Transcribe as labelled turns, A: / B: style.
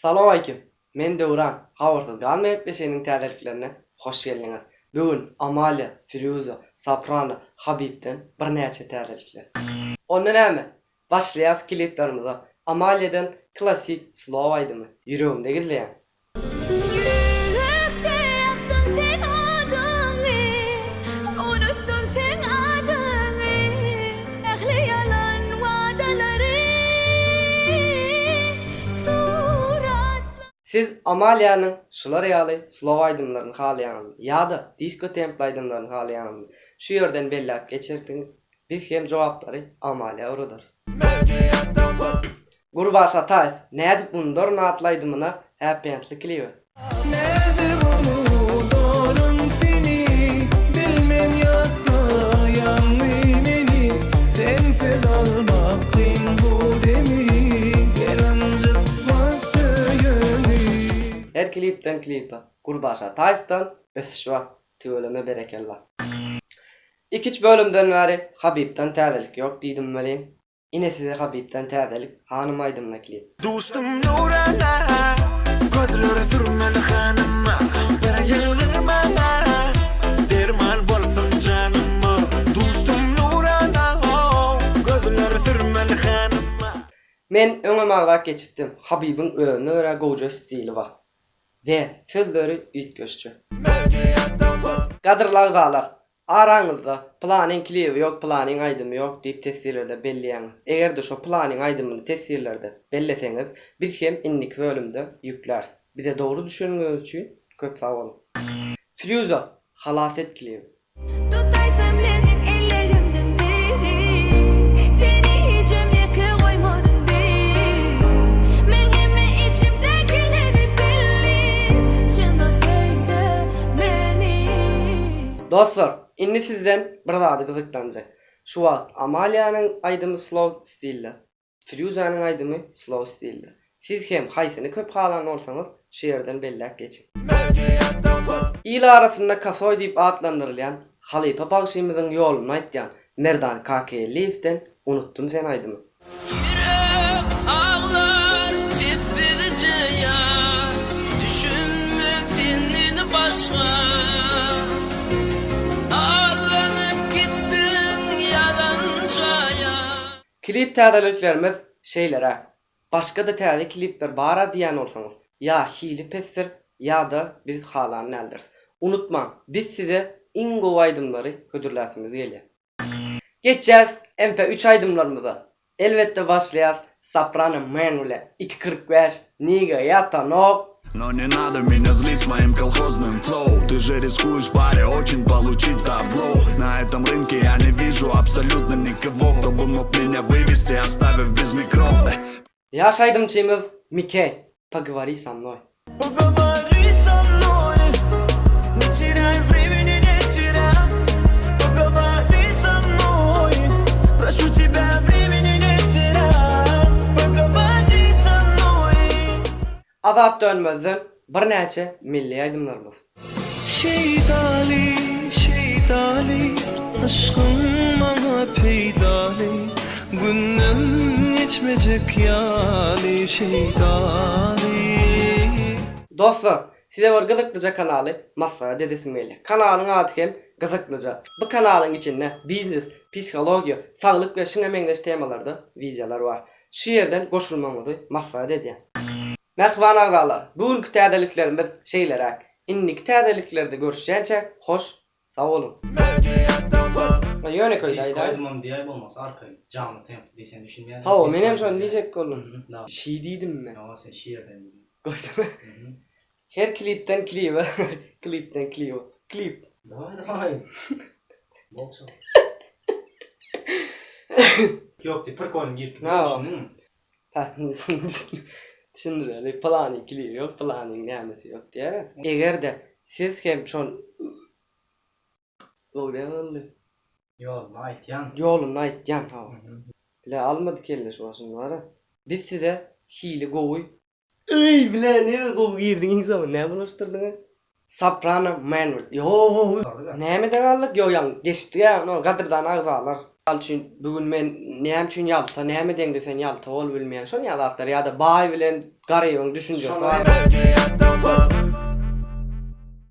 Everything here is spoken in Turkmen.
A: Salowaleýkim! Men Döwran, Habarsyz galma gepleşiginiň täzeliklerine hoş geldiňiz. Bu gün Amalia, Firuza, Soprano, Habibden birnäçe täzelikler. Onda näme, başlaýas kliplerimize. Amaliadan klasik slow aýdymy, Ýüregimde gizleýän.
B: Ýürekde ýakdyň sen oduňy, Unutdym seň adyňy, Ähli ýalan wadalary, Suratlar.
A: Siz Amaliýanyň şular ýaly slow aýdymlaryny halaýaňyzmy ýa-da disko templi aýdymlaryny halaýaňyzmy? Şu ýerden belläp geçersiňiz, biz hem jogaplary Amaliýa ugradarys. Gurbaş Ataýew, Nädip unudaryn atly aýdymyna happy endli klibi.
C: Nädip unudaryn seni, bilmen ýatlaýaňmy meni, Sensiz almak kyn bu demi, Gel ynjytma söýeni.
A: Her klipden klipe Gurbaş Ataýewdan ösüş bar, tüweleme berekella. Iküç bölümden bäri Habibden täzelik ýok diýdim welin, Ine size Habibden täzelik Hanym aýdymyna klip.
C: Duşdum nurana, gözleri sürmeli hanyma, Bir ýylgyr maňa, derman bolsun janyma. Duşdum nurana, gözleri sürmeli hanyma.
A: Men öňem agzap geçipdim, Habibiň özüne görä gowja stili bar. We sözleri üýtgeşje. Gadyrly agzalar, Araňyzda Pylanyň klibi ýok pylanyň aýdymy ýok diýip teswirlerde belleýäňiz. Egerde şo pylanyň aýdymyny teswirlerde belleseňiz biz hem indiki bölümde ýükläris. Bize dogry düşüneniňiz üçin köp sag boluň. Firýuza, halas et klibi.
B: Tutaýsam meniň ellerimden biri Seni hijem ýeke goýmaryn diý Men hemme içimdäkileri bildim Çyndan söýse meni.
A: Dostlar, indi sizden bir zady gyzyklanjak. Şu wagt Amaliýanyň aýdymy slow stilde, Firuzanyň aýdymy slow stilde. Siz hem haýsyny köp halan bolsaňyz şu ýerden belläp geçiň. Il arasynda Kasoý diýip atlandyrylýan halypa bagşymyzyň ýoluny aýtýan Merdan Kakyelliýewden Unutdym seni aýdymy.
C: Ýürek aglar sessizje ýar, Düşünme senden başga. Allanyp gitdiň ýalança ýar.
A: Klip täzeliklerimiz şeýleräk. Başga-da täze klipler bara diýýän bolsaňyz, ýa hili pesdir, ýa-da biz halan däldiris. Unutmaň, biz size iň gowy aýdymlary hödürläsimiz gelýär. Geçýäs MP üç aýdymlarymyza. Elbetde başlaýas Soprano Man bilen 2.45 Niga ýatanok.
C: Но не надо меня злить своим колхозным флоу Ты же рискуешь паре очень получить табло На этом рынке я не вижу абсолютно никого Кто бы мог меня вывести, оставив без микро
A: Ýaş aýdymçymyz Mike Pogovori sa mnoý.
C: Pogovori sa mnoj Ne terяй времени, не теряй Pogovori sa mnoj Прошу тебя, времени не теряй Pogovori sa mnoj
A: Azat Dönmezden birnäçe milli aýdymlarymyz.
C: Şeýdaly, şeýdaly, Yşkyň maňa peýdaly, Günden geçmejek ýaly, şeýdaly.
A: Dostlar, size bir gyzyklyja kanaly maslahat edesim gelýär. Kanalyň ady hem Gyzyklyja. Bu kanalyň içinde biznes, psihologiýa, saglyk we şuňa meňzeş temalarda wideolar bar. Şu ýerden goşulmagyňyzy maslahat edýän. Mähriban agzalar, bu günki täzeliklerimiz şeýleräk. Indiki täzeliklerde görüşýänçäk hoş sag boluň. Ýönekeý
D: Disko aýdymam diýäý bolmasa arkaýyn. Janly templi diý sen düşünýäň.
A: Hawa menem şony diýjek boldum. Şi diýdim men.
D: Hawa sen şi ýerden diýdiň.
A: Goýsana. Her klipden klibe klipden klibe klip.
D: Daway daway. Bolçy. Ýok diý prikolny girip gitdi düşündiňmi?
A: Düşündireli pylanyň klibi ýok pylanyň nämesi ýok diýýär. Eger-de siz hem şol Gowy däl boldy.
D: Ýoluny aýtýan.
A: Ýoluny aýtýan hawa. Bile almady kelle şu başyny bara. Biz size hili gowy Eý bile neme gowy girdiň iň soňy näme bulaşdyrdyňa. Soprano Manuel ýoo nämede galdyk ýo ýaňy geçdik ýa no gadyrdan agzalar. üçin bu gün men näme üçin ýalta, näme deňde sen ýalta bolup bilmeýäň. Şon ýaly zatlar ýa-da baý bilen garybyň düşünjesi bar.